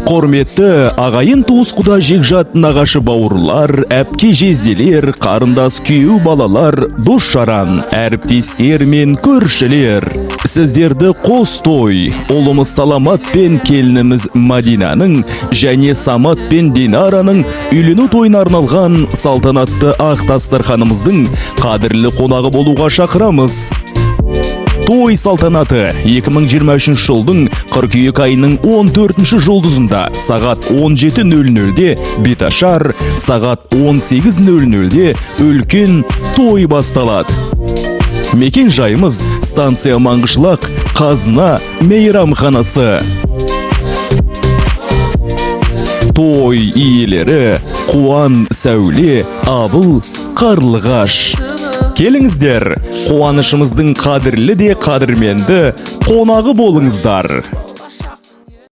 Құрметті ағайын, туыс, құда, жекжат, нағашы бауырлар, әпке, жезделер, қарындас, күйеу балалар, дос жаран, әріптестер мен көршілер, сіздерді қос той, ұлымыз Саламат пен келініміз Мадинаның және Самат пен Динараның үйлену тойына арналған салтанатты ақ дастарханымыздың қадірлі қонағы болуға шақырамыз. Той салтанаты 2023 жылдың қыркүйек айының 14 жұлдызында сағат 17.00-де беташар, сағат 18.00-де үлкен той басталады. Мекен жайымыз: станция Маңғышлақ, Қазына мейрамханасы. Той иелері: Қуан, Сәуле, Абыл, Қарлығаш. Келіңіздер, қуанышымыздың қадірлі де қадірменді қонағы болыңыздар.